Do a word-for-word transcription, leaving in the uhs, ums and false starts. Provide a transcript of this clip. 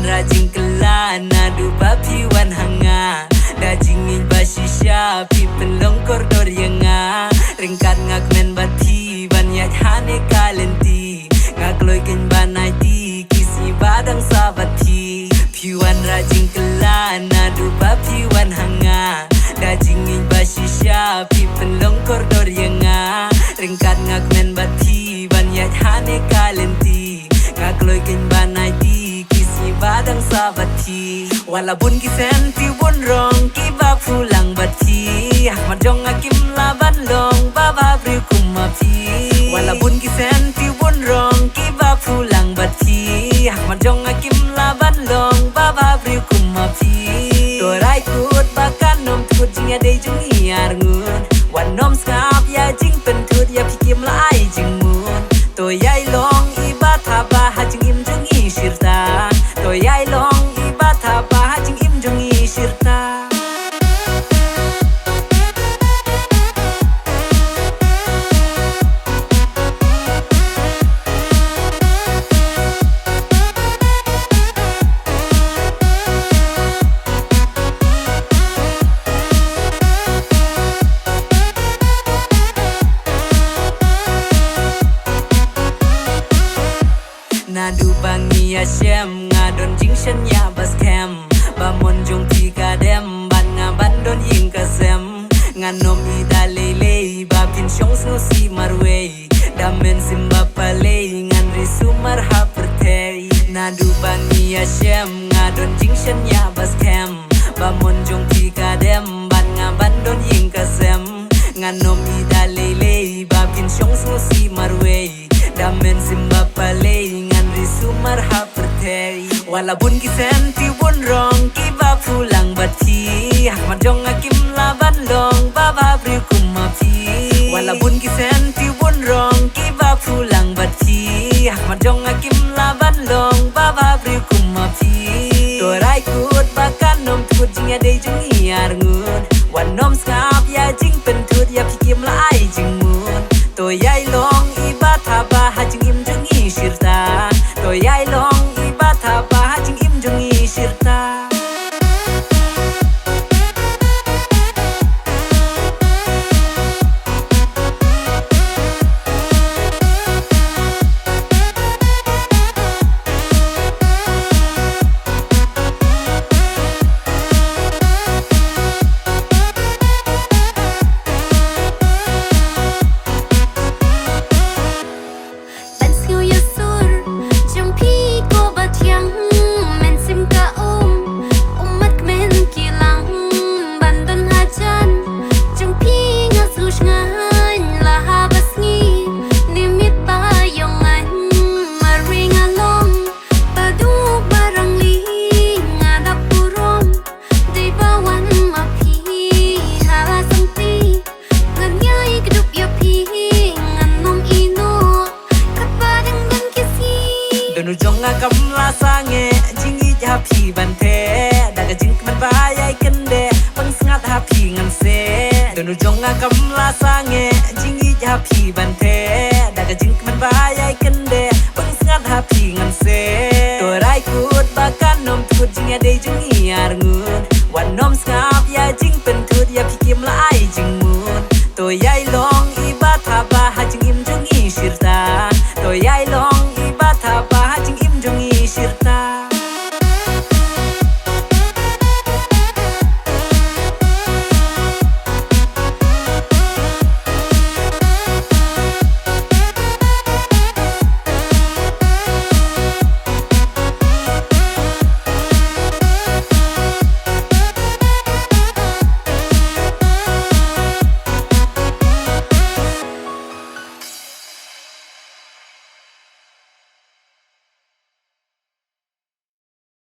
Ra jingkylla naduh ba phi wan ha nga. Da jingïeit ba shisha phi pynlong kordor ïa nga. Ryngkat nga kmen bad phi ban ïaid ha ne ka lynti. Nga kloi kein ban aiti ki sngi ba dang sah bad phi. Phi wanrah jingkylla naduh ba phi wan ha nga. Da jingïeit ba shisha phi pynlong kordor ïa nga. Ryngkat nga kmen bad phi ban ïaid ha ne ka lynti. Nga kloi kein ban aiti ki sngi ba dang sah bad phi. Wat la bun ki sien phi bun rong kiba phuh lang bad phi. Ha khmat jong nga kim lah ban long ba bhabriew kum ma phi. Wat la bun ki sien phi bun rong kiba phuh lang bad phi. Ha khmat jong nga kim lah ban long ba bhabriew kum ma phi. To rai kut ba kan ym tkut jingïadei jong ngi arngut. Wat nym sngap ïa jingpynthut ïa phi kim lah ai jingmut. To ïai long i ba thaba ha jingim jong ngi shirta. To ïai long i ba thaba ha jingim jong ngi shirta. Naduh ba ngi ïashem nga don jingshaniah ba skhem. Ba mon jong phi ka dem bad nga ban don ïing ka sem. Ngan ym ïeh da lei lei ba phin shong sngewsih marwei. Da mynsiem ba palei ngan ri sumar ha pyrthei. Naduh ba ngi ïashem nga don jingshaniah ba skhem. Ba mon jong phi ka dem bad nga ban don ïing ka sem. Ngan ym ïeh da lei lei ba phin shong sngewsih marwei. Da mynsiem ba palei ngan ri sumar ha pyrthei. Wat la bun ki sien phi bun rong kiba phuh lang bad phi. Ha khmat jong nga kim lah ban long ba bhabriew kum ma phi. Wat la bun ki sien phi bun rong kiba phuh lang bad phi. Ha khmat jong nga kim lah ban long ba bhabriew kum ma phi. To rai kut ba kan ym tkut jingïadei jong ngi arngut. Wat nym sngap ïa jingpynthut ïa phi kim lah ai jingmut. To ïai long i ba thaba ha jingim jong ngi shirta. To ïai long i ba thaba ha jingim jong ngi shirta. Ban sngew ïa sur jong phi ko ba thiang, mynsiem ka um, ummat kmen ki lang. Ban don hajan jong phi nga sngewsngaiñ la ha ba sngi, ne miet ba ïong ngaiñ marwei nga long. Ba duk ba rangli nga dap burom, dei ba wan ma phi ha la sangti. Ngan ïai kdup ïa phi ngan ym ïehnoh katba dang don ki sngi. Don u jong nga kam lah sangeh jingïeit ha phi ban theh. Da ka jingkmen ba ïai kyndeh pansngiat ha phi ngan seh. Don u jong nga kam lah sangeh jingïeit ha phi ban theh. Da ka jingkmen ba